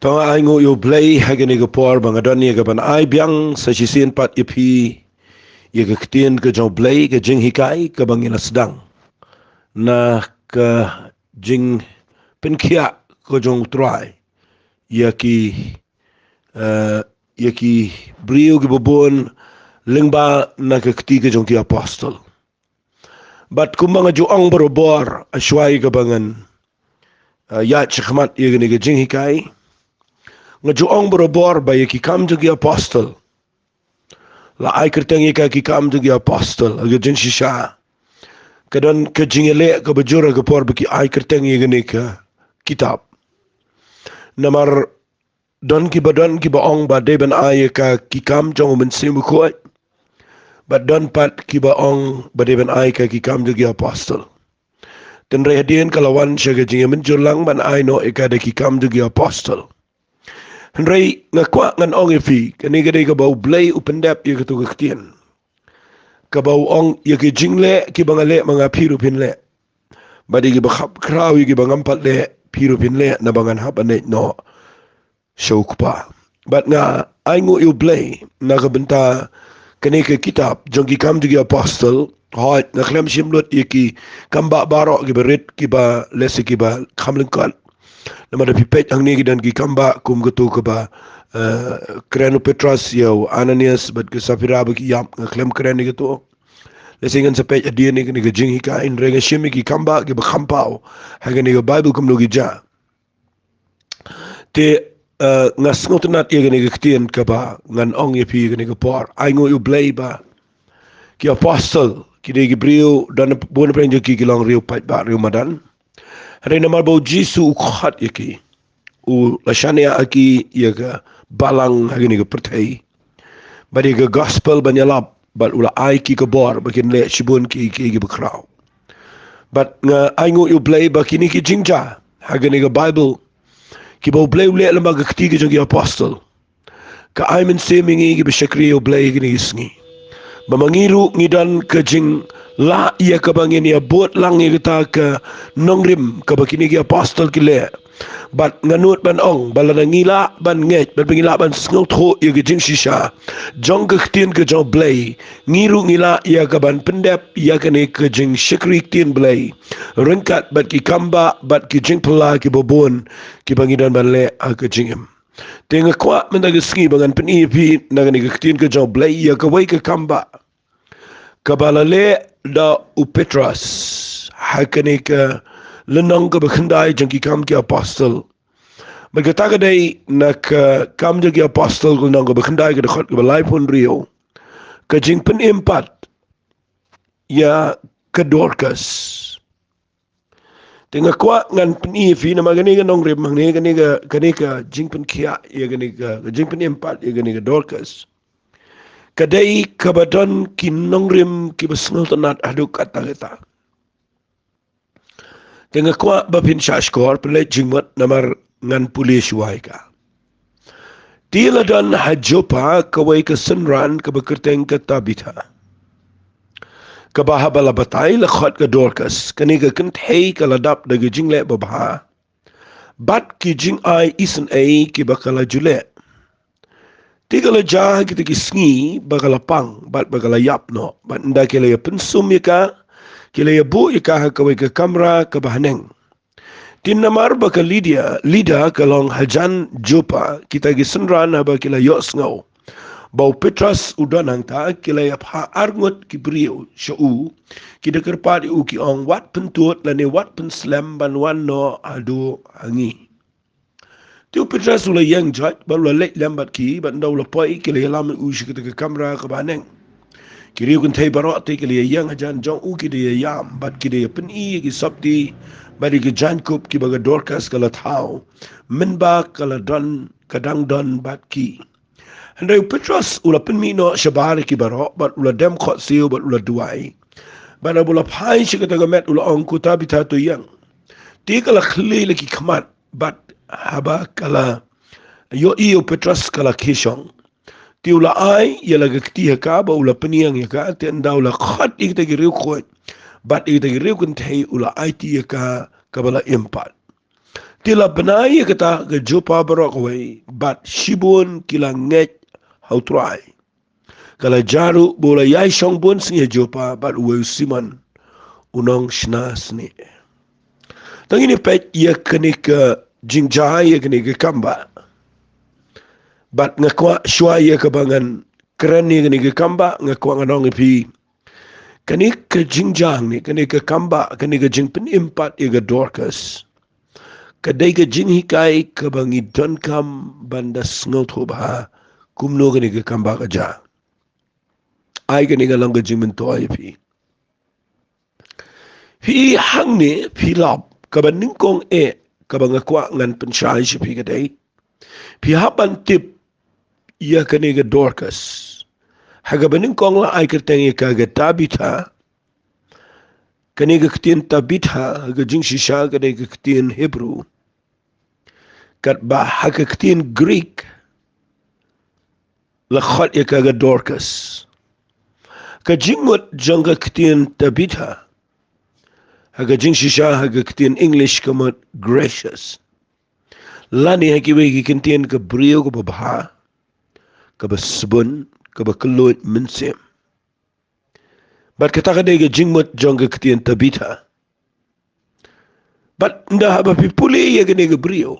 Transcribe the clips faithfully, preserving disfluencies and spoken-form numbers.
To nga ai nguh ïa u Blei ha kane ka por ba nga don ïa ka ban ai biang sa shisien pat ïa phi ïa ka ktien ka jong u Blei, ka jinghikai kaba ngi la sdang na ka jingpynkhiah ka jong u Trai ïa ki, eh, ïa ki briew kiba bun lyngba na ka kti ka jong ki apostol. Bad kumba nga ju ong barabor, shuwa kaba ngan, eh, ïaid shakhmat ïa kane ka jinghikai, nga ju ong barabor ba ïa ki Kam jong ki Apostol, la ai kyrteng ïa ka ki Kam jong ki Apostol ha ka jingshisha. Ka don ka jingïaleh kaba jur ha ka por ba ki ai kyrteng ïa kane ka kitab. Namar don kiba, don kiba ong ba dei ban ai ïa ka ki Kam jong u Mynsiem Bakhuid, bad don pat kiba ong ba dei ban ai ïa ka ki Kam jong ki Apostol. Hynrei hadien ka la wan sha ka jingïamynjur lang ban ai noh ïa ka da ki Kam jong ki Apostol. Hynrei nga kwah ngan ong ïa phi, kane ka dei kaba u Blei u pyndep ïa kato ka ktien, kaba u ong, ïa ki jingleh kiba nga leh ma nga, phi ruh phin leh, bad ïa kiba khapkhraw ïa kiba ngam pat leh, phi ruh phin leh, naba ngan hap ban leit noh sha u Kpa. Bad nga ai nguh ïa u Blei na ka bynta kane ka kitab jong ki Kam jong ki Apostol. Hooid, nga khlem shim lut ïa ki kambah baroh kiba rit, kiba lehse kiba kham lyngkot. Namar da phi peit hangne ki don ki kambah kum kato kaba, eh, kren u Petros ïa u Ananias bad ka Saphira ba ki ïap, nga khlem kren ïa kato. Lehse ngan sa peit hadien ïa kane ka jinghikai, hynrei nga shim ïa ki kambah kiba kham paw ha kane ka Baibl kumno ki jia. Te, eh, nga sngewtynnat ïa kane ka ktien kaba ngan ong ïa phi kane ka por. Ai nguh ïa u Blei ba ki Apostol ki dei ki briew, don bun na pdeng jong ki ki long riew paidbah, riew madan. Hynrei namar ba u Jisu u khot ïa ki, u la shaniah ha ki ïa ka balang ha kane ka pyrthei, bad ïa ka gospel ban ïalap, bad u la ai ki ka bor ba kin leh shibun ki, ki, kiba khraw. Bad nga ai nguh ïa u Blei ba kine ki jingjia ha kane ka Baibl, kiba u Blei u leh lyngba ka kti ka jong ki Apostol, ka ai mynsiem ïa ngi kiba shakri ïa u Blei ha kine ki sngi, ba ma ngi ruh ngi don ka jinglah ïa kaba ngin ïa bud lang ïa kata ka nongrim kaba kine ki Apostol ki leh. Bad nga nud ban ong ba lada ngi lah ban ngeit, bad ba ngi lah ban sngewthuh ïa ka jingshisha jong ka ktien ka jong u Blei, ngi ruh ngi lah ïa ka ban pyndep ïa kane ka jingshakri ktien Blei ryngkat bad ki kambah bad ki jingphylla kiba bun kiba ngi don ban leh ha ka jingim. Te nga kwah mynta ka sngi ba ngan pyni ïa phi na kane ka ktien ka jong u Blei ïa kawei ka kambah kaba la leh da u Petros ha kane ka lynnong kaba khyndai jong ki Kam ki Apostol. Bad kata ka dei na ka Kam jong ki Apostol ka lynnong kaba khyndai, ka dkhot kaba laiphew hynriew, ka jingpynim pat ïa ka Dorcas. Te nga kwah ngan pyni ïa phi namar kane ka nongrim hangne, kane ka, kane ka jingpynkhiah ïa kane ka, ka jingpynim pat ïa kane ka Dorcas, ka dei kaba don ki nongrim kiba sngewtynnat haduh katta katta. Te nga kwah ba phin shahshkor, pynleit jingmut namar ngan pule shuwa ïa ka. Te la don ha Joppa kawei ka synran kaba kyrteng ka Tabitha, kaba haba la batai la khot ka Dorcas. Kane ka kynthei ka la dap da ki jingleh babha bad ki jingai isynei kiba ka la ju leh. Te ka la jia ha kita ki sngi ba ka la pang bad ba ka la ïap noh, bad ynda ki la ïa pynsum ïa ka, ki la ïa buh ïa ka ha kawei ka kamra kaba haneng. Te namar ba ka Lidia, Lida ka long hajan Joppa, kita ki synran haba ki la ïohsngew ba u Petros u don hangta, ki la ïa phah arngut ki briew sha u, ki da kyrpad ïa u, ki ong, wat pyntud lane wat pynslem ban wan noh haduh ha ngi. Te u Petros u la ïeng jait bad u la leit lem bad ki, bad ynda u la poi ki la ïalam ïa u sha kata ka kamra kaba haneng. Ki riew kynthei baroh te ki la ïeng hajan jong u, ki da ïam bad ki da pyni ïa ki sopti bad ïa ki jaiñkup kiba ka Dorcas ka la thaw mynba ka la don, ka dang don bad ki. Hynrei u Petros u la pynmih noh shabar ïa ki baroh bad u la dem khohsiew bad u la duwai. Bad haba u la phai sha kata ka met u la ong, ko Tabitha, to ïeng. Te ka la khlieh la ki khmat bad haba ka la ïohi ïa u Petros ka la khie shong. Te u la ai ïa la ka kti ha ka bad u la pynïeng ïa ka, te ynda u la khot ïa kita ki riewkhuid bad ïa kita ki riewkynthei u la aiti ïa ka kaba la im pat. Te la bnai ïa kata ka Joppa baroh kawei, bad shibun ki la ngeit ha u Trai. Ka la jia ruh ba u la ïai shong bun sngi ha Joppa bad uwei u Simon, u nongshna snieh. Tang ïa peit ïa kane ka jingjia, ïa kane ka kambah. Bad nga kwah shuwa ïa kaba ngan kren ïa kane ka kambah, nga kwah ngan ong ïa phi. Kane ka jingjia ne, kane ka kambah, kane ka jingpynim pat ïa ka Dorcas, ka dei ka jinghikai kaba ngi donkam ban da sngewthuh bha kumno kane ka kambah ka jia. Ai kane ka long ka jingmyntoi ïa phi. Phi hangne phi lap, kaba nyngkong eh kaba nga kwah ngan pynshai sha phi ka dei, phi hap ban tip ïa kane ka Dorcas. Ha kaba nyngkong la ai kyrteng ïa ka ka Tabitha. Kane ka ktien Tabitha ha ka jingshisha ka dei ka ktien Hebru. Katba ha ka ktien Greek la khot ïa ka ka Dorcas. Ka jingmut jong ka ktien Tabitha ha ka jingshisha ha ka ktien English ka mut gracious. Lane ha kiwei ki kyntien ka briew kaba bha, kaba sbun, kaba kylluid mynsiem. Bad kata ka dei ka jingmut jong ka ktien Tabitha. Bad ynda haba phi pule ïa kane ka briew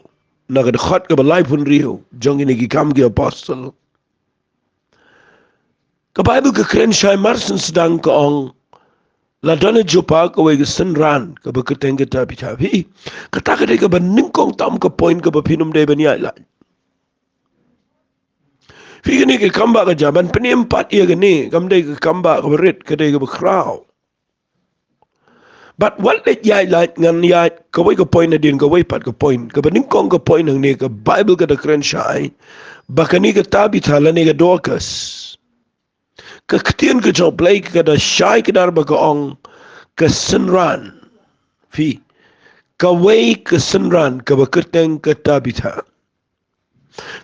na ka dkhot kaba laiphew hynriew jong kine ki Kam ki Apostol, ka Baibl ka kren shai mar shen sdang, ka ong, la don ha Joppa kawei ka synran kaba kyrteng ka Tabitha. Phi, kata ka dei kaba nyngkong tam ka point kaba phin ym dei ban ïaid lait. Phi, kane ka kambah ka jia, ban pynim pat ïa kane, kam dei ka kambah kaba rit, ka dei kaba khraw. Bad wat leit ïaid lait, ngan ïaid kawei ka point hadien kawei pat ka point. Kaba nyngkong ka point hangne, ka Baibl ka da kren shai ba kane ka Tabitha lane ka Dorcas, ka ktien ka jong U Blei ka da shai kdar ba ka ong ka synran. Phi, kawei ka synran kaba kyrteng ka Tabitha.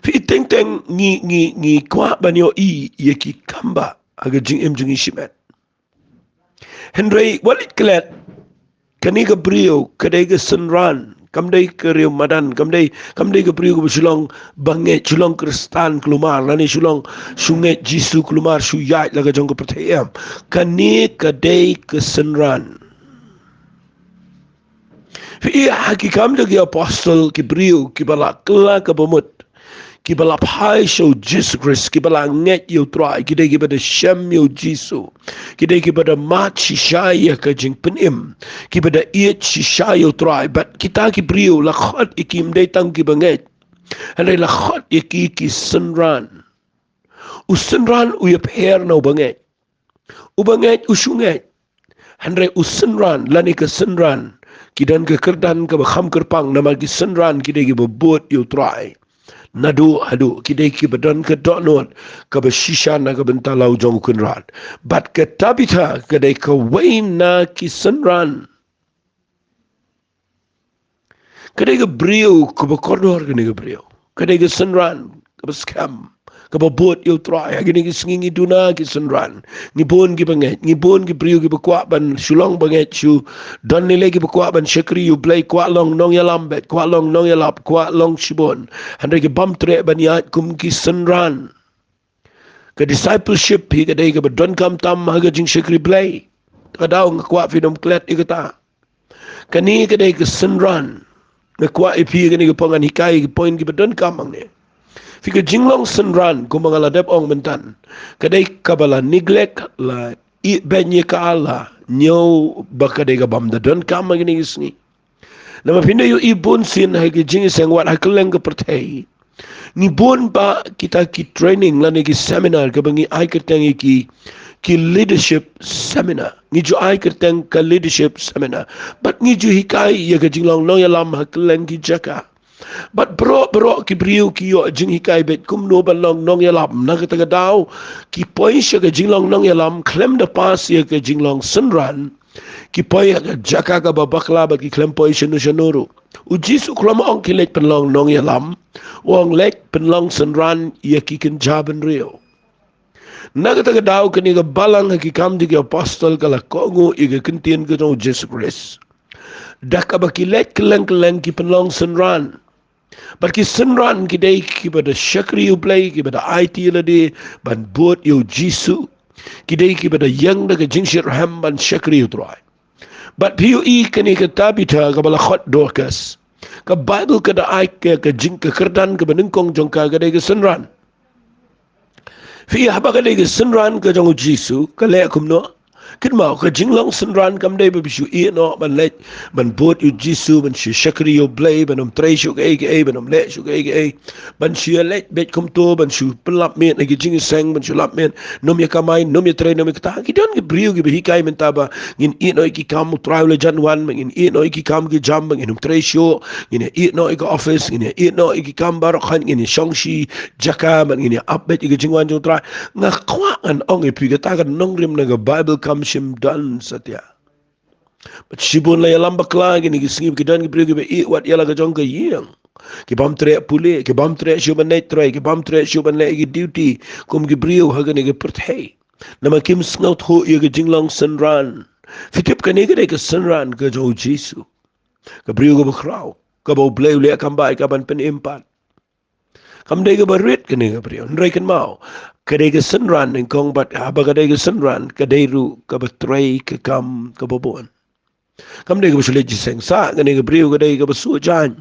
Phi, teng teng ngi, ngi, ngi kwah ban ïohi ïa ki kambah ha ka jingim jong ngi shimet. Hynrei wat leit klet, kane ka briew ka dei ka synran, kam dei ka riew madan, kam dei, kam dei ka briew kaba shu long bangeit, shu long Khristan kulmar, lane shu long, shu ngeit Jisu kulmar, shu ïaid la ka jong ka pyrthei, em. Kane ka dei ka synran. Phi, ha ki Kam jong ki Apostol, ki briew kiba la kylla kaba mut, kiba la phai sha U Jisu Khrist, kiba la ngeit ïa U Trai, ki dei kiba da shem ïa U Jisu, ki dei kiba da mad shisha ïa ka jingpynim, kiba da ïeit shisha ïa U Trai. Bad kita ki briew la khot ïa ki ym dei tang kiba ngeit, hynrei la khot ïa ki ki synran. U synran u ïapher na u bangeit. U bangeit u shu ngeit, hynrei u synran lane ka synran, ki don ka kyrdan kaba kham kyrpang, namar ki synran ki dei kiba bud ïa U Trai. Naduh haduh ki dei kiba don ka dohnud kaba shisha na ka bynta la u jong U Kynrad. Bad ka Tabitha ka dei kawei na ki synran. Ka dei ka briew kaba kordor, kane ka briew. Ka dei ka synran kaba skhem, kaba bud ïa U Trai. Ha kine ki sngi ngi duna ki synran. Ngi bun kiba ngeit, ngi bun ki briew kiba kwah ban shu long bangeit, shu don lei lei kiba kwah ban shakri ïa U Blei, kwah long nongïalam beit, kwah long nongïalap, kwah long shibun. Hynrei ki bym treh ban ïaid kum ki synran. Ka discipleship hi ka dei kaba donkam tam ha ka jingshakri Blei. Ka daw nga kwah phin ym klet ïa kata. Kane ka dei ka synran. Nga kwah ïa phi kane ka por ngan hikai ki point kiba donkam hangne. Phi, ka jinglong synran, kumba nga la dep ong myntan, ka dei kaba la neglect, la ïehbeiñ ïa ka, la ñiew ba ka dei ka bym da donkam ha kine ki sngi. Namar phin da ïohi bunsien ha ki jingïaseng wat ha kylleng ka pyrthei, ngi bun ba kita ki training lane ki seminar kaba ngi ai kyrteng ïa ki, ki leadership seminar. Ngi ju ai kyrteng ka leadership seminar. Bad ngi ju hikai ïa ka jinglong nongïalam ha kylleng ki jaka. Bad baroh baroh ki briew ki ïoh jinghikai beit kumno ban long nongïalam. Na kata ka daw ki poi sha ka jinglong nongïalam khlem da pass ïa ka jinglong synran. Ki poi ha ka jaka kaba bakla bad ki khlem poi shano shano ruh. U Jisu u khlem ong ki leit pynlong nongïalam, u ong leit pynlong synran ïa ki kynja bynriew. Na kata ka daw kane ka balang ha ki Kam jong ki Apostol ka la kohnguh ïa ka ktien ka jong U Jisu Khrist. Da kaba ki leit kylleng kylleng ki pynlong synran. Bad ki synran ki dei kiba da shakri ïa U Blei, kiba da aiti ïa lade ban bud ïa U Jisu. Ki dei kiba da ïeng da ka jingshitrhem ban shakri ïa U Trai. Bad phi ïohi kane ka Tabitha kaba la khot Dorcas, ka Baibl ka da ai ka, ka jing, ka kyrdan kaba nyngkong jong ka ka dei ka synran. Phi ïa haba ka dei ka synran ka jong U Jisu, ka leh kumno? Kynmaw, ka jinglong synran kam dei ba phi shu ïeh noh ban leit ban bud ïa U Jisu, ban shu shakri ïa U Blei, ban ym trei shuh kaei kaei, ban ym leh shuh kaei kaei, ban shu ïa leit beit kumto, ban shu pynlap miet na ki jingïaseng, ban shu lap miet, nym ïa kamai, nym ïa trei, nym ïa kata. Ki don ki briew kiba hikai mynta ba ngin ïeh noh ïa ki kam U Trai u la jan wan, ba ngin ïeh noh ïa ki kam ki jam, ba ngin ym trei shuh, ngin ïa ïeh noh ïa ka office, ngin ïa ïeh noh ïa ki kam baroh, ngin ïa shong shi jaka, bad ngin ïa ap beit ïa ka jingwan jong U Trai. Nga kwah ngan ong ïa phi, kata ka nongrim na ka Baibl kam shym don satia. Bad shibun la ïalam bakla kine ki sngi, ki don ki briew kiba ïeh wat ïa la ka jong ka ïing. Ki bym treh pule, ki bym treh shuh ban leit trei, ki bym treh shuh ban leh ki duty kum ki briew ha kane ka pyrthei. Namar kim sngewthuh ïa ka jinglong synran. Phi tip kane ka dei ka synran ka jong U Jisu. Ka briew kaba khraw, kaba U Blei u leh kam bai ka ban pynim pat. Kam dei kaba rit kane ka briew. Hynrei kynmaw, ka dei ka synran nyngkong, bad haba ka dei ka synran, ka dei ruh kaba trei ka kam kaba bun. Kam dei kaba shu leit jingïaseng sah kane ka briew, ka dei kaba suh jaiñ.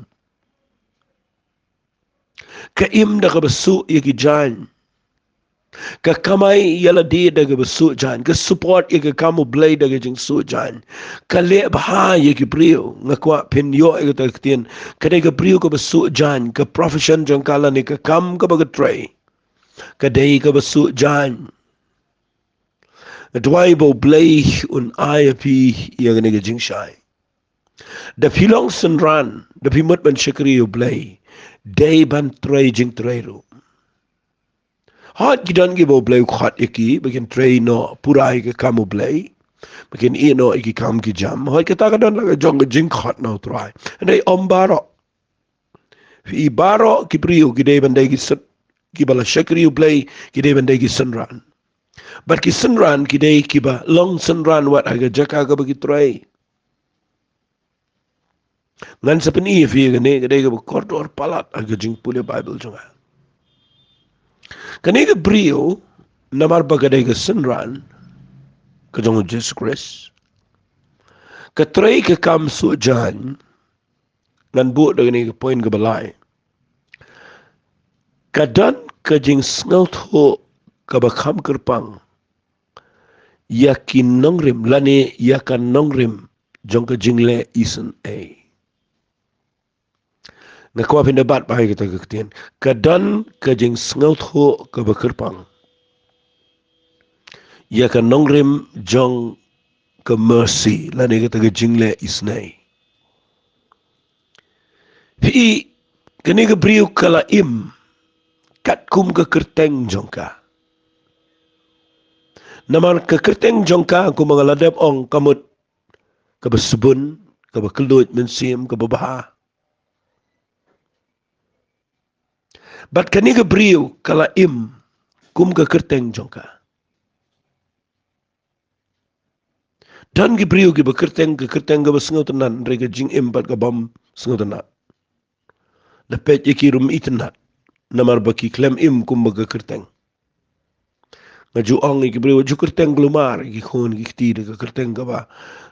Ka im da kaba suh ïa ki jaiñ. Ka kamai ïa lade da kaba suh jaiñ, ka support ïa ka kam U Blei da ka jingsuh jaiñ. Ka leh bha ïa ki briew, nga kwah phin ïoh ïa kata ka ktien. Ka dei ka briew kaba suh jaiñ, ka profession jong ka lane ka kam kaba ka trei, ka dei kaba suh jaiñ. Nga duwai ba U Blei un ai ïa phi ïa kane ka jingshai. Da phi long synran, da phi mut ban shakri ïa U Blei, dei ban trei jingtrei ruh. Hooid ki don kiba U Blei u khot ïa ki ba kin trei noh pura ïa ka kam U Blei, ba kin ïeh noh ïa ki kam ki jam. Hooid kata ka don la ka jong ka jingkhot na U Trai. Hynrei ym baroh. Phi i, baroh ki briew ki dei ban dei ki syn-, kiba la shakri ïa U Blei, ki dei ban dei ki synran. Bad ki synran ki dei kiba long synran wat ha ka jaka kaba ki trei. Ngan sa pyni ïa phi kane, ka dei kaba kordor palat ha ka jingpule Baibl jong nga. Kane ka briew, namar ba ka dei ka synran ka jong U Jisu Khrist, ka trei ka kam suh jaiñ. Ngan buh da kane ka point kaba lai. Ka don ka jingsngewthuh kaba kham kyrpang ïa ki nongrim lane ïa ka nongrim jong ka jingleh isynei. Nga kwah phin da bat bha ïa kata ka ktien. Ka don ka jingsngewthuh kaba kyrpang ïa ka nongrim jong ka mercy lane kata ka jingleh isynei. Phi i, kane ka briew ka la im katkum ka kyrteng jong ka. Namar ka kyrteng jong ka, kumba nga la dep ong, ka mut kaba sbun, kaba kylluid mynsiem, kaba bha. Bad kane ka briew ka la im kum ka kyrteng jong ka. Don ki briew kiba kyrteng, ka kyrteng kaba sngewtynnat, hynrei ka jingim pat ka bym sngewtynnat. La peit ïa ki ruh ym itynnat, namar ba ki khlem im kumba ka kyrteng. Nga ju ong ïa ki briew, ju kyrteng kulmar ïa ki khun ki kti da ka kyrteng kaba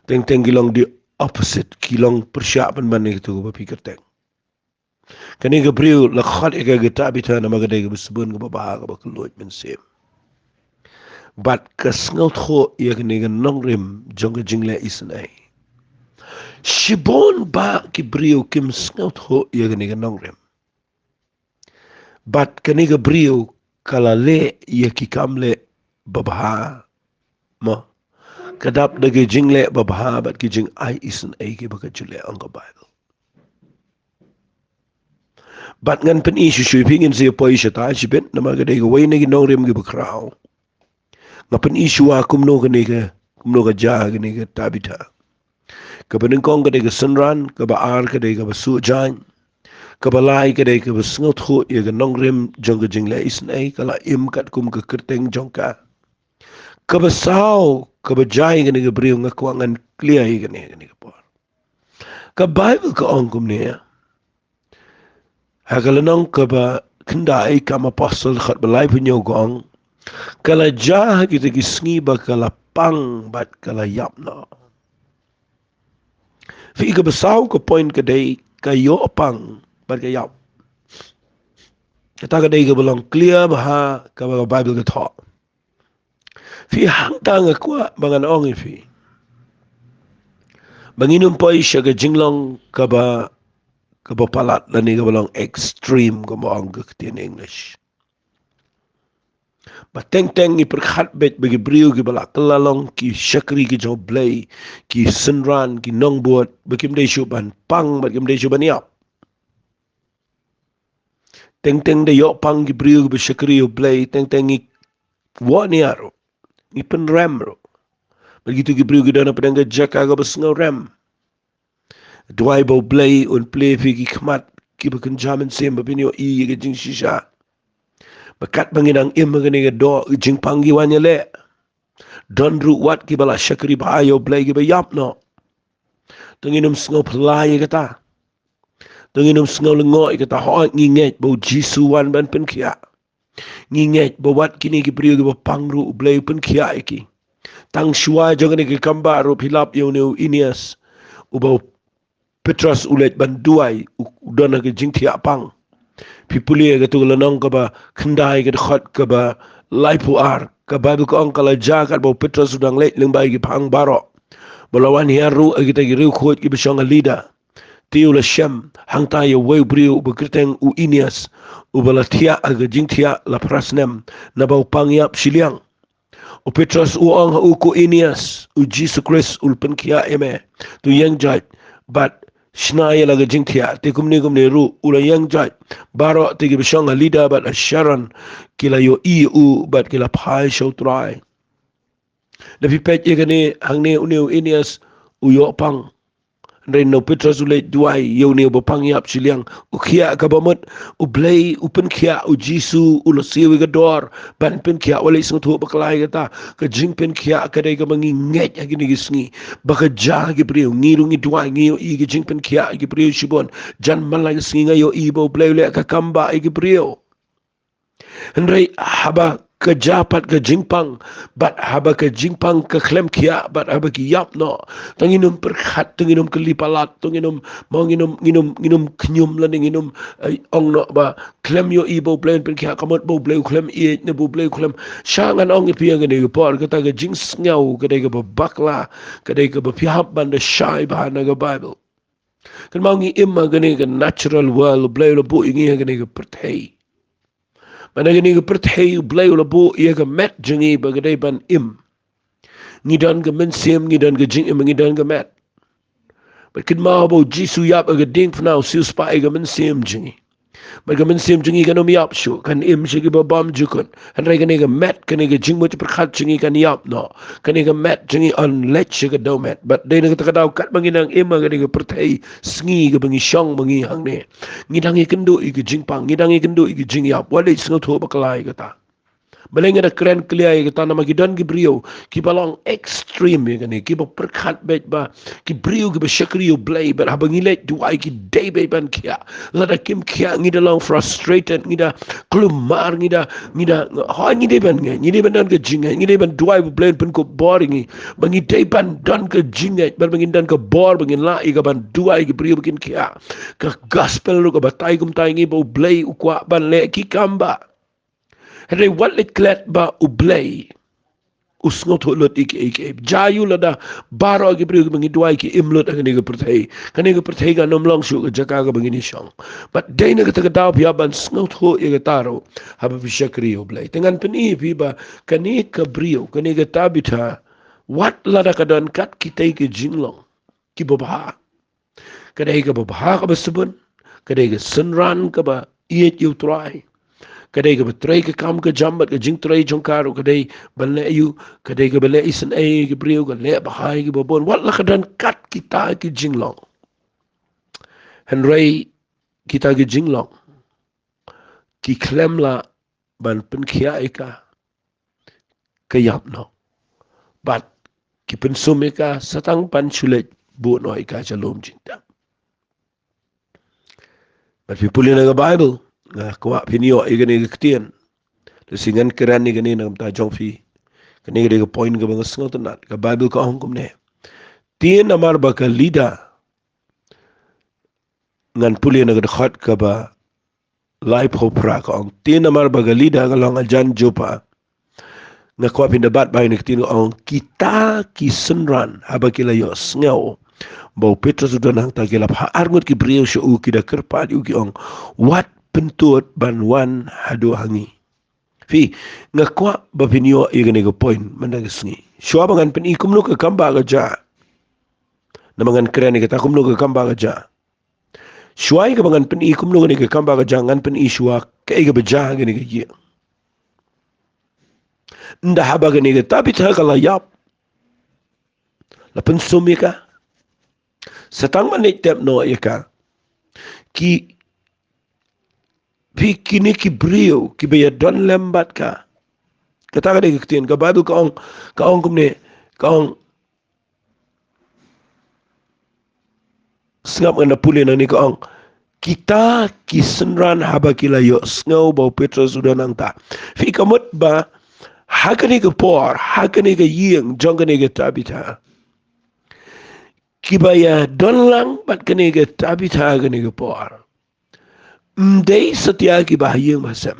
teng teng ki long the opposite, ki long pyrshah pynban ïa kito kaba phi kyrteng. Kane ka briew la khot ïa ka ka Tabitha namar ka dei kaba sbun, kaba bha, kaba kylluid mynsiem. Bad ka sngewthuh ïa kane ka nongrim jong ka jingleh isynei. Shibun bah ki briew kim sngewthuh ïa kane ka nongrim. Bad kane ka briew ka la leh ïa ki kam leh babha. Mo. Ka dap da ki jingleh babha bad ki jingai isynei kiba ka ju leh, ong ka Baibl. Bad ngan pyni shuh shuh ïa phi, ngin sa ïa poi shatai shibit namar ka dei kawei na ki nongrim kiba khraw. Nga pyni shuwa kumno kane ka, kumno ka jia kane ka Tabitha. Kaba nyngkong ka dei ka synran, kaba ar ka dei kaba suh jaiñ, kaba lai ka dei kaba sngewthuh ïa ka nongrim jong ka jingleh isynei, ka la im katkum ka kyrteng jong ka. Kaba saw, kaba jia ïa kane ka briew, nga kwah ngan clear ïa kane, kane ka por. Ka Baibl ka ong kumne. Ha ka lynnong kaba khyndai Kam Apostol khat ba laiphew hynñiew ka ong. Ka la jia ha kita ki sngi ba ka la pang bad ka la ïap noh. Phi, kaba saw ka point ka dei ka ïoh pang bad ka ïap. Kata ka dei kaba long clear bha ha kaba ka Baibl ka thoh. Phi, hangta nga kwah ba ngan ong ïa phi ba ngin ym poi sha ka jinglong kaba, kaba palat lane kaba long extreme kaba ong ka ktien English. Ba teng teng ngi pyrkhat beit ba ki briew kiba la kylla long ki shakri ki jong U Blei, ki synran, ki nongbud, ba kim dei shuh ban pang, ba kim dei shuh ban ïap. Teng teng da ïoh pang ki briew kiba shakri U Blei, teng teng ngi wad nia ruh, ngi pynrem ruh. Bad kito ki briew ki don hapdeng ka jaka kaba sngewrem. Duwai ba U Blei un plie phi ki khmat kiba kynja mynsiem ba phin ïohi ïa ka jingshisha. Ba katba ngi nang im ha kane ka doh, jingpang ki wan ïaleh. Don ruh wat kiba la shakri bha ïa U Blei kiba ïap noh. To ngin ym sngew phylla ïa kata. To ngin ym sngew lyngngoh ïa kata. Hooid, ngi ngeit ba U Jisu wan ban pynkhiah. Ngi ngeit ba wat kine ki briew kiba pang ruh U Blei u pynkhiah ïa ki. Tang shuwa jong kane ka kambah ruh phi lap ïa une u Aeneas, uba u Petros u leit ban duwai, u, u don ha ka jingthiah pang. Phi pule ïa kato ka lynnong kaba khyndai, ka dkhot kaba laiphew ar. Ka Baibl ka ong ka la jia katba u Petros u dang leit lyngba ïa ki phang baroh. Ba la wan hiar ruh ïa kita ki riewkhuid kiba shong ha Lida. Te u la shem hangta ïa uwei u briew uba kyrteng u Aeneas, uba la thiah ha ka jingthiah la phra snem, naba u pang ïap shiliang. U Petros u ong ha u, ko Aeneas, U Jisu Khrist u la pynkhiah ïa me. To ïeng jait bad shna ïa la ka jingthiah. Te kumne kumne ruh u la ïeng jait. Baroh te kiba shong ha Lida bad ha Sharon ki la ïohi ïa u bad ki la phai sha U Trai. Da phi peit ïa kane, hangne une u Aeneas u ïoh pang. Hynrei na u Petros u leit duwai ïa une uba pang ïap shiliang. U khiah kaba mut, U Blei u pynkhiah, U Jisu u la siew ïa ka dor ban pynkhiah. Wat leit sngewthuh bakla ïa kata. Ka jingpynkhiah ka dei kaba ngi ngeit ha kine ki sngi ba ka jia ha ki briew. Ngi ruh ngi duwai, ngi ïohi ka jingpynkhiah ha ki briew shibun. Jan man la ka sngi nga ïohi ba U Blei u leh ka kambah ha ki briew. Hynrei haba ka jia pat ka jingpang, bad haba ka jingpang ka khlem khiah, bad haba ki ïap noh, to ngin ym pyrkhat, to ngin ym kylli palat, to ngin ym, mo ngin ym, ngin ym, ngin ym khñium lane ngin ym, eh, ong noh ba khlem ïohi ba U Blei un pynkhiah, ka mut ba U Blei u khlem ïeit ne ba U Blei u khlem. Sha ngan ong ïa phi ha kane ka por, kata ka jingsngew ka dei kaba bakla, ka dei kaba phi hap ban da shai bha na ka Baibl. Kynmaw, ngi im ha kane ka natural world, U Blei u la buh ïa ngi ha kane ka pyrthei. Bad ha kane ka pyrthei U Blei u la buh ïa ka met jong ngi ba ka dei ban im. Ngi don ka mynsiem, ngi don ka jingim, ngi don ka met. Bad kynmaw ba U Jisu u ïap ha ka diengphna, u siewspah ïa ka mynsiem jong ngi. Bad ka mynsiem jong ngi kan ym ïap shuh, kan im sha kiba bymjukut. Hynrei kane ka met, kane ka jingmut pyrkhat jong ngi kan ïap noh. Kane ka met jong ngi yn leit sha ka dewmet. Bad dei na kata ka daw katba ngi nang im ha kane ka pyrthei sngi kaba ngi shong ma ngi hangne, ngi dang ïakynduh ïa ka jingpang, ngi dang ïakynduh ïa ka jingïap. Wat leit sngewthuh bakla ïa kata. Balei nga da kren clear ïa kata? Namar ki don ki briew kiba long extreme ïa kane, kiba pyrkhat beit ba ki briew kiba shakri U Blei, bad haba ngi leit duwai ki dei beit ban khiah. Lada kim khiah ngi da long frustrated, ngi da kulmar, ngi da, ngi da, hooid ngi dei ban ngeit, ngi dei ban don ka jingngeit, ngi dei ban duwai ba U Blei un pynkup bor ïa ngi, ba ngi dei ban don ka jingngeit, bad ba ngin don ka bor ba ngin lah ïa ka ban duwai ïa ki briew ba kin khiah. Ka gospel ruh ka batai kumta ïa ngi ba U Blei u kwah ban leh ki kam ba Hynrei wat leit klet ba U Blei u sngewthuh lut ïa kiei kiei. Jia ïa u lada baroh ki briew kiba ngi duwai ki im lut ha kane ka pyrthei, kane ka pyrthei kan ym long shuh ka jaka kaba ngin ïashong. Bad dei na kata ka daw phi hap ban sngewthuh ïa kata ruh haba phi shakri ïa U Blei. Te ngan pyni ïa phi ba kane ka briew, kane ka Tabitha, wat lada ka don kat kitei ki jinglong kiba bha. Ka dei kaba bha kaba sbun, ka dei ka synran kaba ïeit ïa U Trai, ka dei kaba trei ka kam ka jam bad ka jingtrei jong ka ruh ka dei ban leh ïa u, ka dei kaba leh isynei ïa ki briew, ka leh bha ïa kiba bun. Wat la ka don kat kita ki jinglong, hynrei kita ki jinglong ki khlem lah ban pynkhiah ïa ka, ka ïap noh. Bad ki pynsum ïa ka sa tang ban shu leit buh noh ïa ka sha lum jingtep. Bad phi pule na ka Bible, nga kwah phin ïoh ïa kane ka ktien. Te shi ngan kren ïa kane na ka bynta jong phi. Kane ka dei ka point kaba nga sngewtynnat. Ka Bible ka ong kumne. Te namar ba ka Lida, ngan pule na ka dkhot kaba laiphew phra, ka ong, te namar ba ka Lida ka long hajan Joppa, nga kwah phin da bat ba ïa kane ka ktien, ka ong, kita ki synran haba ki la ïohsngew ba u Petros u don hangta, ki la phah arngut ki briew sha u, ki da kyrpad ïa u, ki ong, wat pyntud ban wan haduh ha ngi. Phi, nga kwah ba phin ïoh ïa kane ka point mynta ka sngi. Shuwa ba ngan pyni kumno ka kam ba ka jia, namar ngan kren ïa kata kumno ka kam ba ka jia. Shuwa ïa kaba ngan pyni kumno kane ka kam ba ka jia, ngan pyni shuwa kaei kaba jia ha kane ka ïing. Ynda haba kane ka Tabitha ka la ïap, la pynsum ïa ka, sa tang ban leit tep noh ïa ka, ki, phi, kine ki briew kiba ïadon lem bad ka. Kata ka dei ka ktien, ka Bible ka ong, ka ong kumne, ka ong, sngap, ngan da pule nangne, ka ong, kita ki synran haba ki la ïohsngew ba u Petros u don hangta. Phi, ka mut ba ha kane ka por, ha kane ka ïing jong kane ka Tabitha, kiba ïadon lang bad kane ka Tabitha ha kane ka por, ym dei satia kiba ha ïing ba ha sem.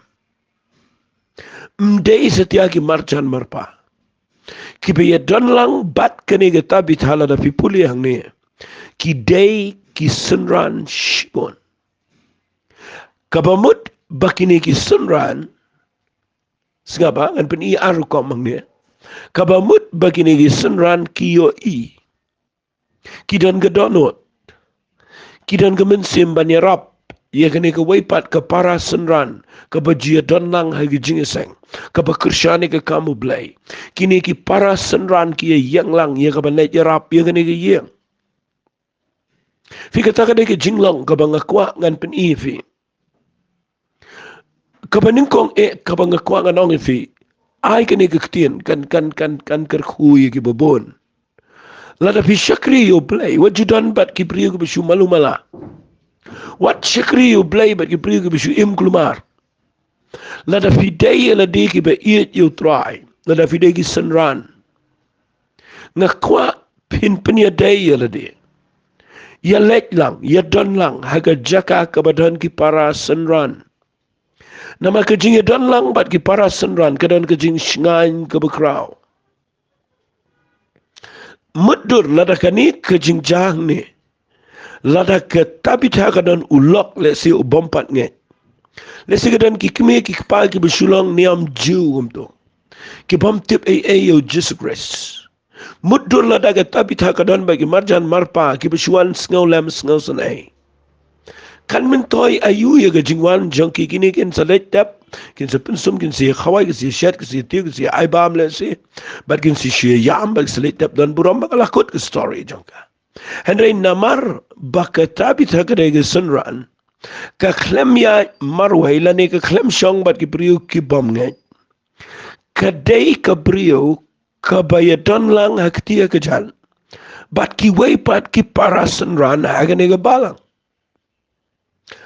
Ym dei satia ki marjan marpa. Kiba ïadon lang bad kane ka Tabitha, lada phi pule hangne, ki dei ki synran shibun. Kaba mut ba kine ki synran, sngap, ngan pyni ar rukom hangne. Kaba mut ba kine ki synran ki ïohi, ki don ka dohnud, ki don ka mynsiem ban ïarap ïa kane kawei pat ka para synran kaba ju ïadon lang ha ka jingïaseng, kaba kyrshan ïa ka kam U Blei. Kine ki para synran ki ïeng lang ïa kaban leit ïarap ïa kane ka ïing. Phi, kata ka dei ka jinglong kaba nga kwah ngan pyni ïa phi. Kaba nyngkong eh, kaba nga kwah ngan ong ïa phi, ai kane ka ktien kan, kan, kan, kan kyrkhu ïa kiba bun. Lada phi shakri ïa U Blei, wat ju don bad ki briew kiba shu malu mala. Wat shakri ïa U Blei bad ki briew kiba shu im kulmar. Lada phi dei ïa lade kiba ïeit ïa U Trai, lada phi dei ki synran, nga kwah phin pynïadei ïa lade. Ïaleit lang, ïadon lang ha ka jaka kaba don ki para synran. Namar ka jingïadon lang bad ki para synran ka don ka jingshngaiñ kaba khraw. Mutdur lada kane ka jingjia hangne, lada ka Tabitha ka don u lok, lehse u bym pat ngeit, lehse ka don ki kmie ki kpa kiba shu long niam Jiw kumto, ki bym tip ei ei ïa U Jisu Khrist. Mutdur lada ka Tabitha ka don bad ki marjan marpa kiba shu wan sngew lem sngew sngewsynei, kan myntoi aïu ïa ka jingwan jong ki? Kine kin sa leit tep, kin sa pynsum, kin sa ïa khawai, kin sa ïa shet, kin sa ïa tiew, kin sa ïa ai bam lehse, bad kin sa shu ïam, bad kin sa leit tep don burom, bad ka la kut ka story jong ka. Hynrei namar ba ka Tabitha ka dei ka synran, ka khlem ïaid marwei lane ka khlem shong bad ki briew ki bym ngeit, ka dei ka briew kaba ïadon lang ha kti ha kajan bad kiwei pat ki para synran ha kane ka balang.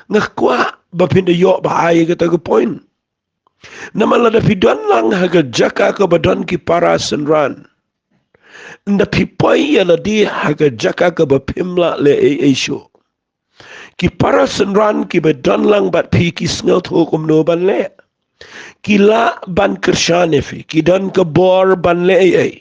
Nga kwah ba phin da ïoh ba ai ïa kata ka point. Namar lada phi don lang ha ka jaka kaba don ki para synran, ynda phi poi ïa lade ha ka jaka kaba phim lah leh ei ei shuh. Ki para synran kiba don lang bad phi ki sngewthuh kumno ban leh. Ki lah ban kyrshan ïa phi, ki don ka bor ban leh ei ei.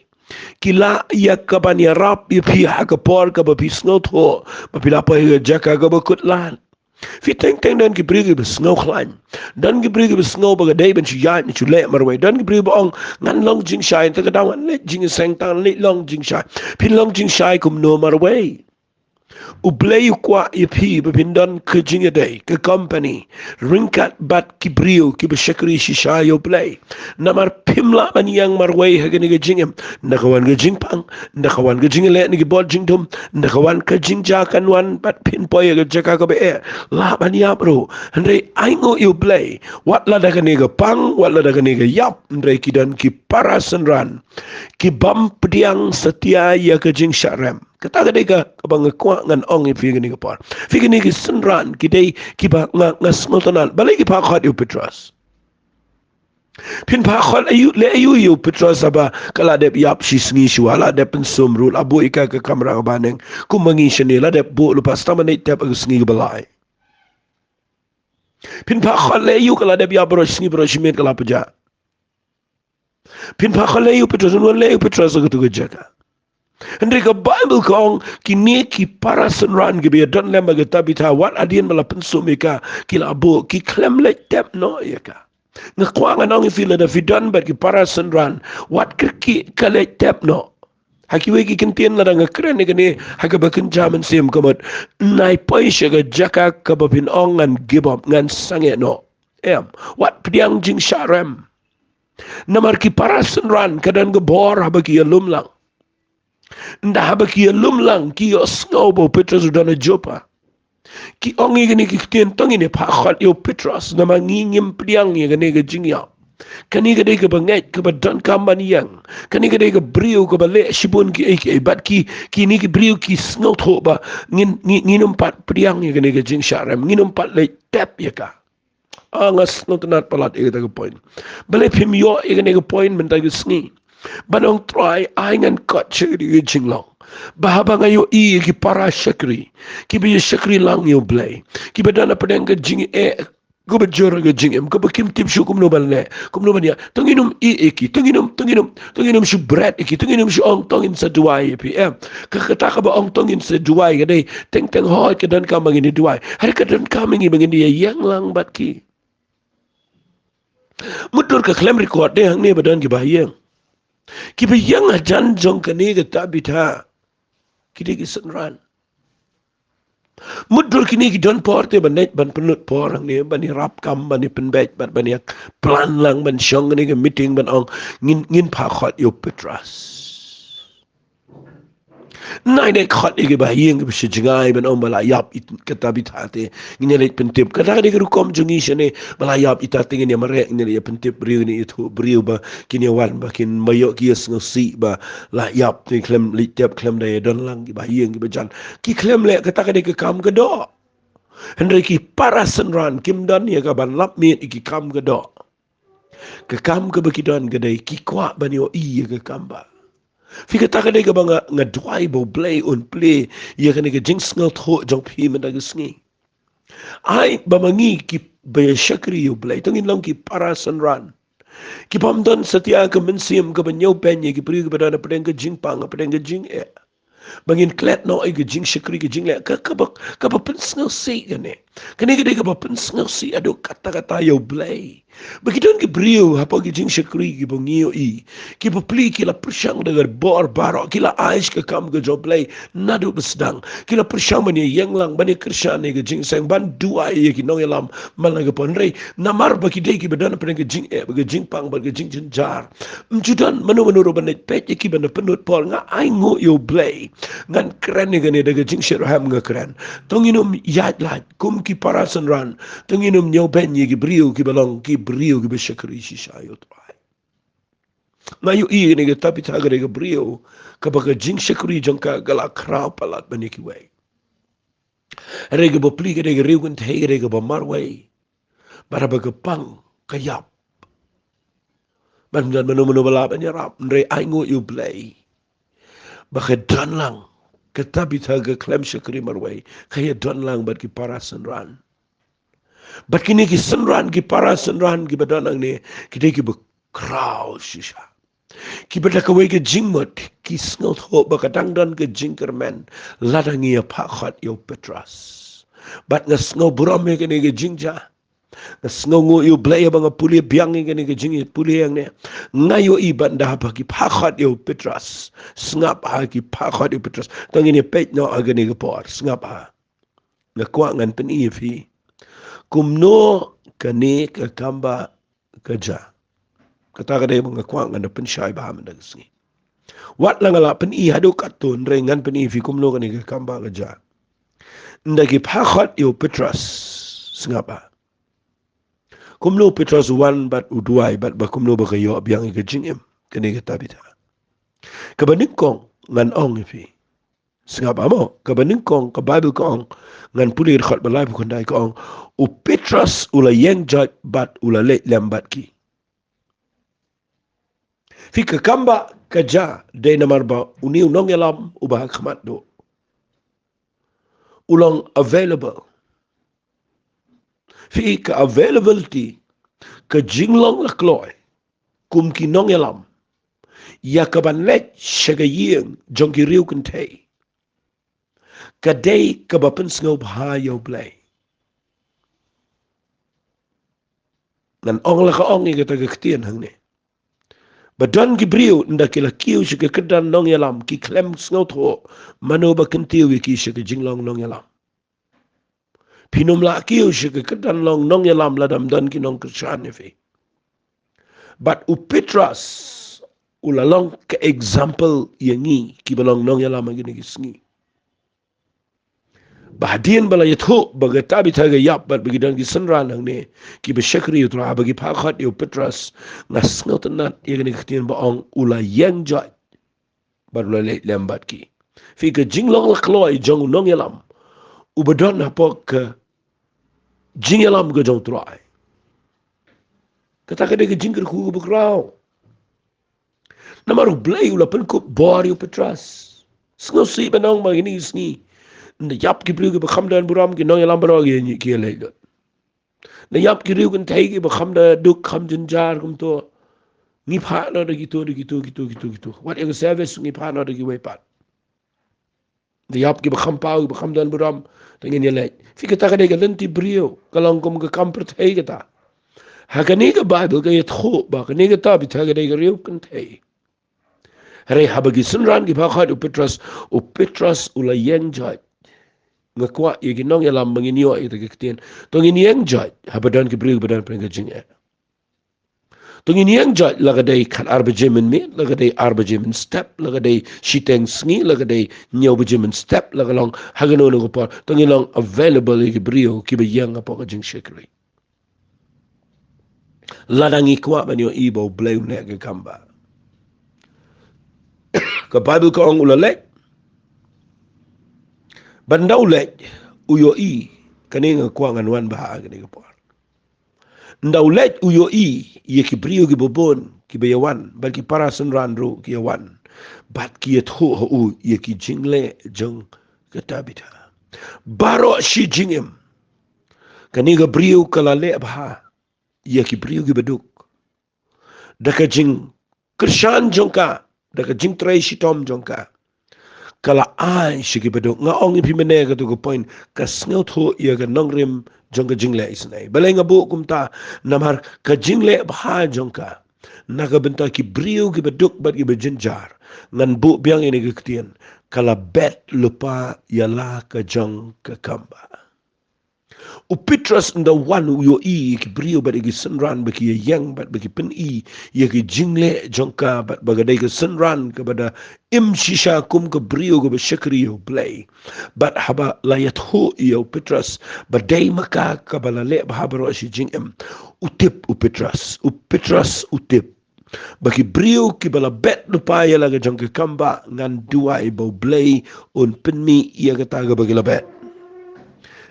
Ki lah ïa kaban ïarap ïa phi ha ka por kaba phi sngewthuh ba phi la poi ha ka jaka kaba khutlai. Phi, teng teng don ki briew kiba sngewkhlaiñ. Don ki briew kiba sngew ba ka dei ban shu ïaid ne shu leh marwei. Don ki briew ba ong, ngan long jingshai, te ka daw ngan leit jingïaseng, tang leit long jingshai. Phin long jingshai kumno marwei? U Blei u kwah ïa phi ba phin don ka jingïadei, ka company, ryngkat bad ki briew kiba shakri shisha ïa U Blei. Namar phim lah ban ïeng marwei ha kane ka jingim. Ynda ka wan ka jingpang, ynda ka wan ka jingleh na ki bor jingdum, ynda ka wan ka jingjia, kan wan bad phin poi ha ka jaka kaba eh. Lah ban ïap ruh. Hynrei ainguh ïa U Blei, wat lada kane ka pang, wat lada kane ka ïap, hynrei ki don ki para synran ki bym pdiang satia ïa ka jingshah rem. Kata ka dei ka, kaba nga kwah ngan ong ïa phi kane ka por. Phi kine ki synran, ki dei, kiba nga, nga sngewtynnat. Balei ki phah khot ïa u Petros? Phin phah khot ïa u, leh ïa u, ïa u Petros haba ka la dep ïap shi sngi shuwa, la dep pynsum ruh, la buh ïa ka ha ka kamra kaba neng. Kumba ngi shane, la dep buh lypa, sa tang ban leit tep ha ka sngi kaba lai. Phin phah khot leh ïa u, ka la dep ïap baroh shi sngi, baroh shi miet ka la pjah. Phin phah khot leh ïa u Petros, un wan leh ïa u Petros ha katu ka jaka. Hynrei ka Baibl ka ong, kine ki para synran kiba ïadon lem bad ka Tabitha, wat hadien ba la pynsum ïa ka, ki la buh, ki khlem leit tep noh ïa ka. Nga kwah ngan ong ïa phi, lada phi don bad ki para synran, wat kyrkieh ka leit tep noh. Ha kiwei ki kyntien lada nga kren ïa kane ha kaba kynja mynsiem, ka mut, nai poi sha ka jaka kaba phin ong ngan give up, ngan sangeh noh. Em, wat pdiang jingshah rem. Namar ki para synran ka don ka bor haba ki ïalum lang. Ynda haba ki ïalum lang, ki ïohsngew ba u Petros u don ha Joppa, ki ong ïa kine ki ktien, to ngin ïa phah khot ïa u Petros, namar ngi ngim pdiang ïa kane ka jingïap. Kane ka dei kaba ngeit, kaba donkam ban ïeng. Kane ka dei ka briew kaba leh shibun kiei kiei, bad ki, kine ki briew ki sngewthuh ba ngin, ngi, ngin ym pat pdiang ïa kane ka jingshah rem, ngin ym pat leit tep ïa ka. Ah, nga sngewtynnat palat ïa kata ka point. Balei phim ïoh ïa kane ka point mynta ka sngi? Ban ong, Trai, ai ngan kot sha kane ka jinglong ba haba nga ïohi ïa ki para shakri kiba ïa shakri lang ïa U Blei, kiba don hapdeng ka jingeh kaba jur ha ka jingim, kaba kim tip shuh kumno ban leh, kumno ban ïa, to ngin ym ïeh ïa ki, to ngin ym, to ngin ym, to ngin ym shu bret ïa ki, to ngin ym shu ong to ngin sa duwai ïa phi, em. Ka, kata kaba ong to ngin sa duwai ka dei teng teng, hooid ka donkam ba ngin ïa duwai. Hynrei ka donkam ïa ngi ba ngin ïa ïeng lang bad ki. Mutdur ka khlem record, dei hangne ba don kiba ïeng. Kiba ïeng hajan jong kane ka Tabitha, ki dei ki synran. Mutdur kine ki don por te ban leit ban pynlut por hangne, ban ïarap kam, ban ïa pynbeit, ban, ban ïa plan lang, ban shong kane ka meeting, ban ong, ngin, ngin phah khot ïa u Petros. Nai dei khot ïa kiba ïeng, kiba shu jngai, ban ong ba la ïap i, ka Tabitha te, ngin ïa leit pyntip. Kata ka dei ka rukom jong ngi shane, ba la ïap ita te ngin ïa mareh, ngin ïa leit pyntip briew, ngin ïa ïathuh briew ba kin ïa wan, ba kin, ba ïoh ki ïa sngewsih ba la ïap te, khlem leit tep, khlem da ïa don lang kiba ïeng, kiba jan. Ki khlem leh, kata ka dei ka kam ka doh. Hynrei ki para synran kim don ïa ka ban lap miet ïa ki kam ka doh. Ka kam kaba ki don ka dei ki kwah ban ïohi ïa ka kam ba. Phi, kata ka dei kaba nga, nga duwai ba U Blei un plie ïa kane ka jingsngewthuh jong phi mynta ka sngi. Ai ba ma ngi kiba ïa shakri ïa U Blei, to ngin long ki para synran kiba ym don satia ka mynsiem kaba ñiewbeiñ ïa ki briew kiba don hapdeng ka jingpang, hapdeng ka jingeh, ba ngin klet noh ïa ka jingshakri, ka jingleh, ka, kaba, kaba pynsngewsih kane. Kane ka dei kaba pynsngewsih haduh katta katta ïa U Blei. Ba ki don ki briew hapoh ki jingshakri kiba ngi ïohi, kiba plie, ki la pyrshang da ka bor baroh, ki la ai sha ka kam ka jong U Blei naduh ba sdang. Ki la pyrshang ban ïa ïeng lang, ban ïa kyrshan ïa ka jingïaseng, ban duwai ïa ki nongïalam man la ka por. Hynrei namar ba ki dei kiba don hapdeng ka jingeh bad ka jingpang bad ka jingjynjar, ym ju don mano mano ruh ban leit peit ïa ki, ban da pynlut por. Nga ainguh ïa U Blei, ngan kren ïa kane da ka jingshitrhem nga kren. To ngin ym ïaid lait kum ki para synran, to ngin ym ñiewbeiñ ïa ki briew kiba long ki briew kiba shakri shisha ïa U Trai. Nga ïohi ïa kane ka Tabitha ka dei ka briew kaba ka jingshakri jong ka ka la khraw palat ban ïa kiwei. Hynrei kaba plie ka dei ka riewkynthei, ka dei kaba marwei. Bad haba ka pang, ka ïap. Bad ym don mano mano ba lah ban ïarap, hynrei ainguh ïa U Blei ba ka don lang, ka Tabitha ka khlem shakri marwei, ka ïa don lang bad ki para synran. Bad kine ki synran, ki para synran kiba don hangne, ki dei kiba khraw shisha. Kiba da kawei ka jingmut ki sngewthuh ba ka dang don ka jingkyrmen lada ngi ïa phah khot ïa u Petros. Bad nga sngew burom ïa kane ka jingjia. Nga sngewnguh ïa U Blei ba nga pule biang ïa kane ka jingïapule hangne. Nga ïohi ba ynda haba ki phah khot ïa u Petros, sngap ha, ki phah khot ïa u Petros, to ngin ïa peit noh ha kane ka por, sngap ha. Nga kwah ngan pyni ïa phi kumno kane ka kam ba ka jia. Kata ka dei ba nga kwah ngan da pynshai bha mynta ka sngi. Wat la nga la pyni haduh katto, hynrei ngan pyni ïa phi kumno kane ka kam ba ka jia. Ynda ki phah khot ïa u Petros, sngap ha. Kumno u Petros u wan bad u duwai, bad ba kumno ba ka ïoh biang ïa ka jingim, kane ka Tabitha. Kaba nyngkong ngan ong ïa phi, Sngap amo, kaba nyngkong ka Baibl ka ong, ngan pule dkhot ba laiphew khyndai ka ong, u Petros u la ïeng joit bad u la leit lem bad ki. Phi, ka kam ba ka jia dei namar ba une u nongïalam uba ha khmat duh u long available. Phi, ka availability, ka jinglong la kloi kum ki nongïalam ïa kaban leit sha ka ïing jong ki riew kynthei, ka dei kaba pynsngewbha ïa U Blei. Ngan ong la ka ong ïa kata ka ktien hangne. Ba don ki briew ynda ki la kiew sha ka kyrdan nongïalam ki khlem sngewthuh mano ba kyntiew ïa ki sha ka jinglong nongïalam. Phin ym lah kiew sha ka kyrdan long nongïalam lada ym don ki nongkyrshan ïa phi. Bad u Petros u la long ka example ïa ngi kiba long nongïalam ha kine ki sngi. Ba hadien ba la ïathuh ba ka Tabitha ka ïap bad ba ki don ki synran hangne kiba shakri ïa U Trai, ba ki phah khot ïa u Petros, nga sngewtynnat ïa kane ka ktien ba ong u la ïeng joit bad u la leit lem bad ki. Phi, ka jinglong la kloi jong u nongïalam uba don hapoh ka jingïalam ka jong U Trai, kata ka dei ka jingkyrkhu kaba khraw. Namar U Blei u la pynkup bor ïa u Petros. Sngewsih ban ong ba kine ki sngi, ynda ïap ki briew kiba kham don burom, ki nongïalam baroh ki, ki leit lut. Ynda ïap ki riew kynthei kiba kham da duk kham jynjar kumto, ngi phah noh da kito, da kito, kito, kito, kito. Wat ïa ka service ngi phah noh da kiwei pat. Ynda ïap kiba kham paw, kiba kham don burom, te ngin ïaleit. Phi, kata ka dei ka lynti briew, ka long kum ka kam pyrthei kata. Ha kane ka Baibl ka ïathuh ba kane ka Tabitha ka dei ka riew kynthei. Hynrei haba ki synran ki phah khot u Petros, u Petros u la ïeng joit. Nga kwah ïa ki nongïalam ba ngin ïoh ïa kata ka ktien. To ngin ïeng joit haba don ki briew ba don pyrshah ka jingeh. To ngin ïeng joit, la ka dei khatar baje mynmiet, la ka dei ar baje mynstep, la ka dei shiteng sngi, la ka dei hynñiew baje mynstep, la ka long ha kano kano ka por. To ngin long available ïa ki briew kiba ïeng hapoh ka jingshakri. Lada ngi kwah ban ïohi ba U Blei u neh ka kam ba, ka Baibl ka ong u la leit. Bad ynda u leit, u ïohi, kane nga kwah ngan wan bha ha kane ka por. Ynda u leit u ïohi ïa ki briew kiba bun kiba ïawan, bad ki para synran ruh ki ïawan, bad ki ïathuh ha u ïa ki jingleh jong ka Tabitha. Baroh shi jingim, kane ka briew ka la leh bha ïa ki briew kiba duk. Da ka jingkyrshan jong ka, da ka jingtrei shitom jong ka, ka la ai sha kiba duk. Nga ong ïa phi mynne, kato ka point ka sngewthuh ïa ka nongrim jong ka jingleh isynei. Balei nga buh kumta? Namar ka jingleh bha jong ka na ka bynta ki briew kiba duk bad kiba jynjar. Ngan buh biang ïa kane ka ktien, ka la bet lypa ïa la ka jong ka kam ba. U Petros ynda wan u ïohi ïa ki briew bad ïa ki synran ba ki ïeng bad ba ki pyni ïa ki jingleh jong ka, bad ba ka dei ka synran kaba da im shisha kum ka briew kaba shakri ïa U Blei. Bad haba la ïathuh ïa u Petros ba dei ma ka kaba la leh bha baroh shi jingim, u tip u Petros, u Petros u tip ba ki briew kiba la bet lypa ïa la ka jong ka kam ba, ngan duwai ba U Blei un pynmih ïa kata kaba ki la bet.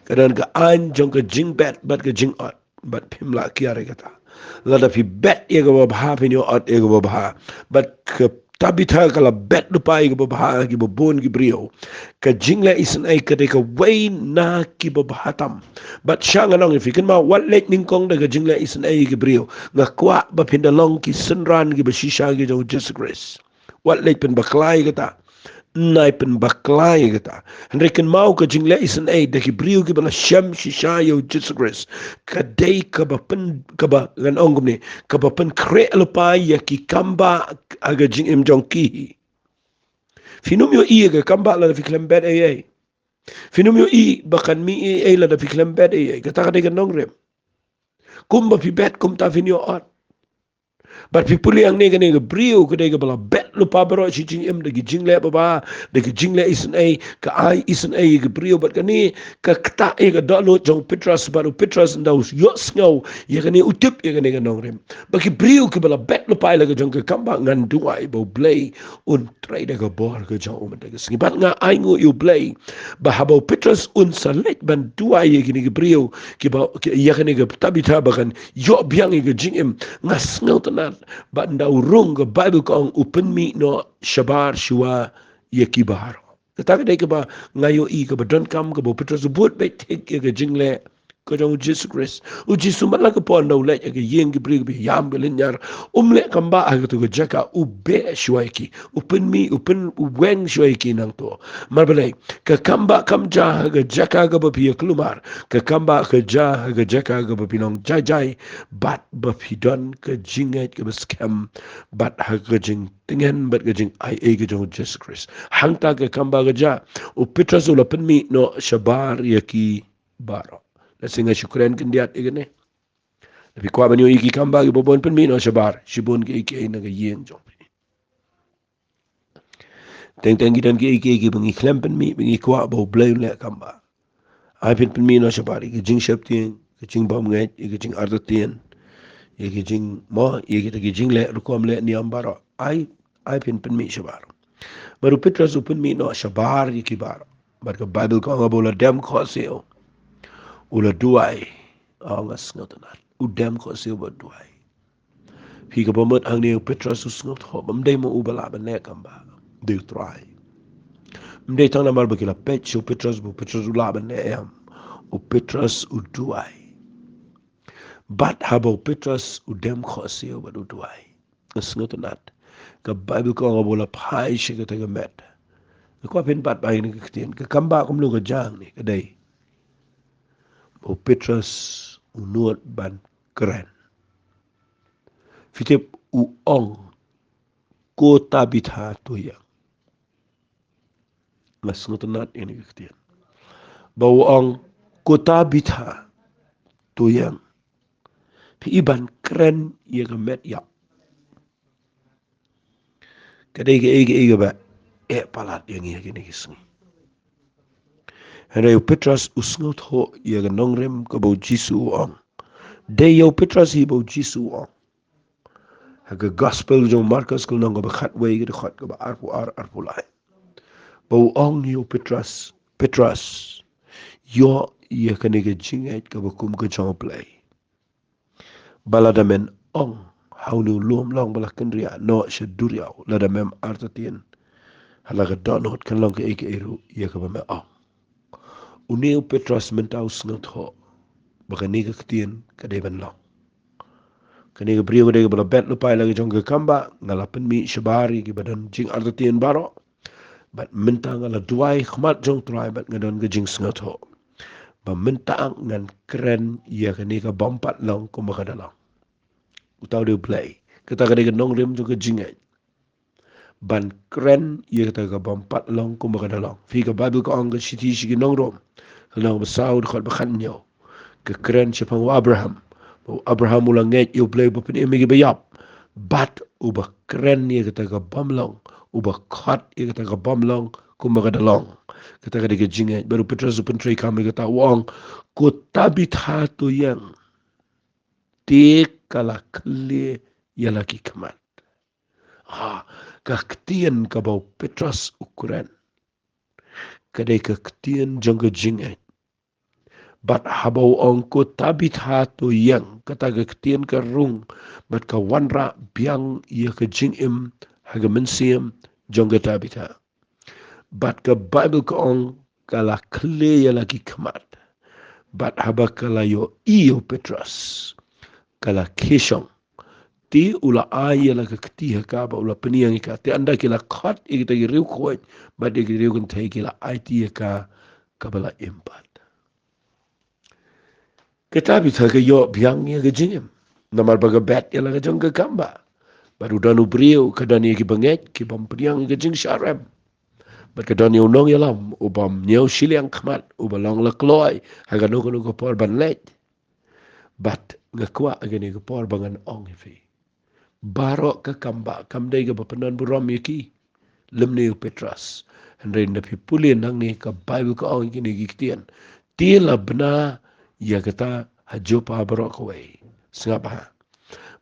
Ka don ka aiñ jong ka jingbet bad ka jingot, bad phim lah kiar ïa kata. Lada phi bet ïa kaba bha phin ïoh ot ïa kaba bha. Bad ka Tabitha ka la bet lypa ïa kaba bha ha kiba bun ki briew. Ka jingleh isynei ka dei kawei na kiba bha tam. Bad sha ngan ong ïa phi, kynmaw, wat leit nyngkong da ka jingleh isynei ïa ki briew. Nga kwah ba phin da long ki synran kiba shisha ki jong u Jisu Khrist. Wat leit pynbakla ïa kata. Nai pynbakla ïa kata. Hynrei kynmaw, ka jingleh isynei da ki briew kiba la shem shisha ïa u Jisu Khrist, ka dei kaba pyn, kaba, ngan ong kumne, kaba pynkhreh lypa ïa ki kam ba ha ka jingim jong ki. Phin ym ïohi ïa ka kam ba lada phi khlem bet ei ei. Phin ym ïohi ba kan mih ei ei lada phi khlem bet ei ei. Kata ka dei ka nongrim. Kumba phi bet kumta phin ïoh ot. Bad phi pule hangne kane ka briew ka dei kaba la bet lypa baroh shi jingim da ki jingleh babha, da ki jingleh isynei, ka ai isynei ïa ki briew, bad kane ka ktah ïa ka dohnud jong u Petros, bad u Petros ynda u ïohsngew ïa kane u tip ïa kane ka nongrim. Ba ki briew kiba la bet lypa ïa la ka jong ka kambah, ngan duwai ba U Blei un trei da ka bor ka jong u mynta ka sngi. Bad nga ainguh ïa U Blei ba haba u Petros un sa leit ban duwai ïa kine ki briew kiba, ki, ïa kane ka Tabitha ba kan ïoh biang ïa ka jingim, nga sngewtynnat ba ynda u rung, ka Baibl ka ong u pynmih noh shabar shuwa ïa ki baroh. Kata ka dei kaba nga ïohi kaba donkam, kaba u Petros u bud beit thik ïa ka jingleh ka jong u Jisu Khrist. U Jisu man la ka por ynda u leit ha ka ïing ki briew kiba ïam ki lynñiar, um leh kambah ha katu ka jaka, u beh shuwa ïa ki, u pynmih, u pyn, u weng shuwa ïa ki nangto. Namar balei? Ka kambah kam jia ha ka jaka kaba phi ïa kulmar, ka kambah ka jia ha ka jaka kaba phi long jai jai, bad ba phi don ka jingngeit kaba skhem, bad ha ka jingtngen bad ka jingaiei ka jong u Jisu Khrist. Hangta ka kambah ka jia, u Petros u la pynmih noh shabar ïa ki baroh. Lehse nga shu kren khyndiat ïa kane. Lada phi kwah ban ïohi ïa ki kambah kiba bun, pynmih noh shabar shibun kiei kiei na ka ïing jong phi. Teng teng ki don kiei kiei kiba ngi khlem pynmih, ba ngi kwah ba U Blei un leh kambah. Ai phin pynmih noh shabar ïa ka jingsheptieng, ka jingbymngeit, ïa ka jingartatien, ïa ka jingmo, ïa kita ki jingleh rukom leh niam baroh. Ai, ai phin pynmih shabar. Bad u Petros u pynmih noh shabar ïa ki baroh. Bad ka Baibl ka ong ba u la dem khohsiew, u la duwai. Ong, nga sngewtynnat, u dem khohsiew bad duwai. Phi, kaba mut hangne u Petros u sngewthuh ba ym dei ma u ba lah ban leh kambah, dei U Trai. Ym dei tang namar ba ki la peit sha u Petros ba u Petros u lah ban leh, em. U Petros u duwai. Bad haba u Petros u dem khohsiew bad u duwai, nga sngewtynnat, ka Baibl ka ong ba u la phai sha kata ka met. Nga kwah phin bat bai ïa kane ka ktien, ka kambah kumno ka jia hangne, ka dei ba u Petros u nud ban kren. Phi tip, u ong, "Ko Tabitha, to ïeng." Nga sngewtynnat ïa kane ka ktien. Ba u ong, "Ko Tabitha, to ïeng." Phi i, ban kren ïa ka met ïap, ka dei kaei kaei kaba eh palat ïa ngi ha kine ki sngi. Hynrei u Petros u sngewthuh ïa ka nongrim kaba u Jisu u ong. Dei ïa u Petros hi ba u Jisu u ong ha ka Gospel jong u Markos, ka lynnong kaba khatwei, ka dkhot kaba arphew ar, arphew lai, ba u ong ïa u Petros, "Petros, ïoh ïa kane ka jingngeit kaba kum ka jong U Blei. Ba lada men ong ha une u lum, long ba la kynriah noh sha duriaw, lada mem artatien ha la ka dohnud, kan long kaei kaei ruh ïa kaba me ong." Une u Petros mynta u sngewthuh ba kane ka ktien ka dei ban long. Kane ka briew ka dei kaba la bet lypa ïa la ka jong ka kambah, nga la pynmih shabar ïa kiba don jingartatien baroh. Bad mynta nga la duwai khmat jong U Trai bad nga don ka jingsngewthuh ba mynta ngan kren ïa kane kaba ym pat long kumba ka da long. Uta u dei U Blei. Kata ka dei ka nongrim jong ka jingngeit, ban kren ïa kata kaba ym pat long kumba ka da long. Phi, ka Baibl ka ong, ka shithi sha ki nong Rom, ka lynnong ba saw, dkhot ba khathynñiew, ka kren shaphang u Abraham, ba u Abraham u la ngeit ïa U Blei uba pynim ïa kiba ïap, bad uba kren ïa kata ka bym long, uba khot ïa kata ka bym long kumba ka da long. Kata ka dei ka jingngeit. Bad u Petros u pyntreikam ïa kata, u ong, "Ko Tabitha, to ïeng." Te ka la khlieh ïa la ki khmat. Ha, ka ktien kaba u Petros u kren, ka dei ka ktien jong ka jingngeit. Bad haba u ong, "Ko Tabitha, to ïeng," kata ka ktien ka rung bad ka wanrah biang ïa ka jingim ha ka mynsiem jong ka Tabitha. Bad ka Baibl ka ong, ka la khlieh ïa la ki khmat. Bad haba ka la ïohi ïa u Petros, ka la khie shong. Te u la ai ïa la ka kti ha ka bad u la pynïeng ïa ka. Te ynda ki la khot ïa kita ki riewkhuid bad ïa ki riewkynthei, ki la aiti ïa ka kaba la im pat. Ka Tabitha ka ïoh biang ïa ka jingim namar ba ka bet ïa la ka jong ka kambah. Bad u don u briew, ka don ïa ki bangeit ki bym pdiang ïa ka jingsharai. Bad ka don ïa u nongïalam u bym ñiew shiliang khmat, u ba long la kloi ha kano kano ka por ban leit. Bad nga kwah ha kane ka por ba ngan ong ïa phi, Baroh ka kambah kam dei kaba pyndon burom ïa ki, lymne u Petros. Hynrei lada phi pule nangne ka Baibl ka ong kine ki ktien, te la bna ïa kata ha Joppa baroh kawei. Sngap ha.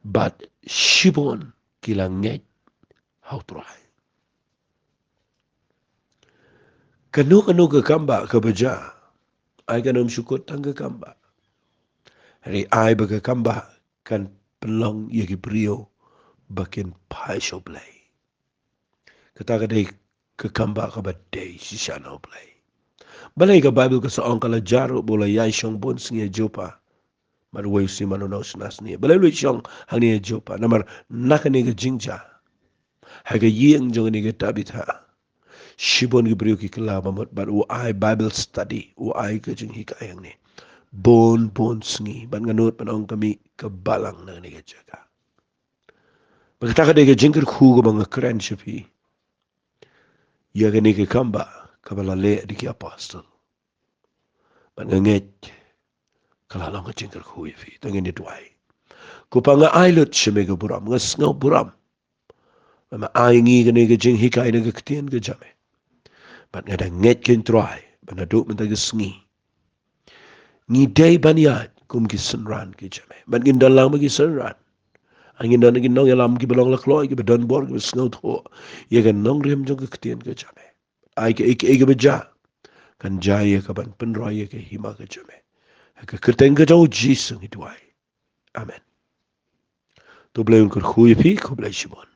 Bad shibun ki la ngeit ha u Trai. Kano kano ka kambah kaba jia, ai kan ym shu kut tang ka kambah. Hynrei ai ba ka kambah kan pynlong ïa ki briew ba kin phai sha U Blei. Kata ka dei ka kambah kaba dei shisha na U Blei. Balei ka Baibl ka sa ong ka la jia ruh ba u la ïai shong bun sngi ha Joppa? Bad uwei u seaman u nang shna sniew. Balei u leit shong hangne ha Joppa? Namar na kane ka jingjia, ha ka ïing jong kane ka Tabitha, shibun ki briew ki kylla ba mut, bad u ai Bible study, u ai ka jinghikai hangne bun bun sngi. Bad nga nud ban ong ka mih ka balang na kane ka jaka. Bad kata ka dei ka jingkyrkhu kaba nga kren sha phi ïa kane ka kambah kaba la leh da ki apostle. Bad nga ngeit ka la long ka jingkyrkhu ïa phi. To ngin ïa duwai. Ko Pa, nga ai lut sha me ka burom, nga sngew burom ba me ai ngi kane ka jinghikai na ka ktien ka jong me. Bad nga da ngeit, ko Trai, ba naduh mynta ka sngi ngi dei ban ïaid kum ki synran ki jong me. Bad ngin don lang bad ki synran. Ngin don ki nongïalam kiba long lakhloh, kiba don bor, kiba sngewthuh ïa ka nongrim jong ka ktien ka jong me. Ai kaei kaei kaba jia, kan jia ïa ka ban pynroi ïa ka hima ka jong me. Ha ka kyrteng ka jong U Jisu ngi duwai. Amen. To U Blei un kyrkhu ïa phi, khublei shibun.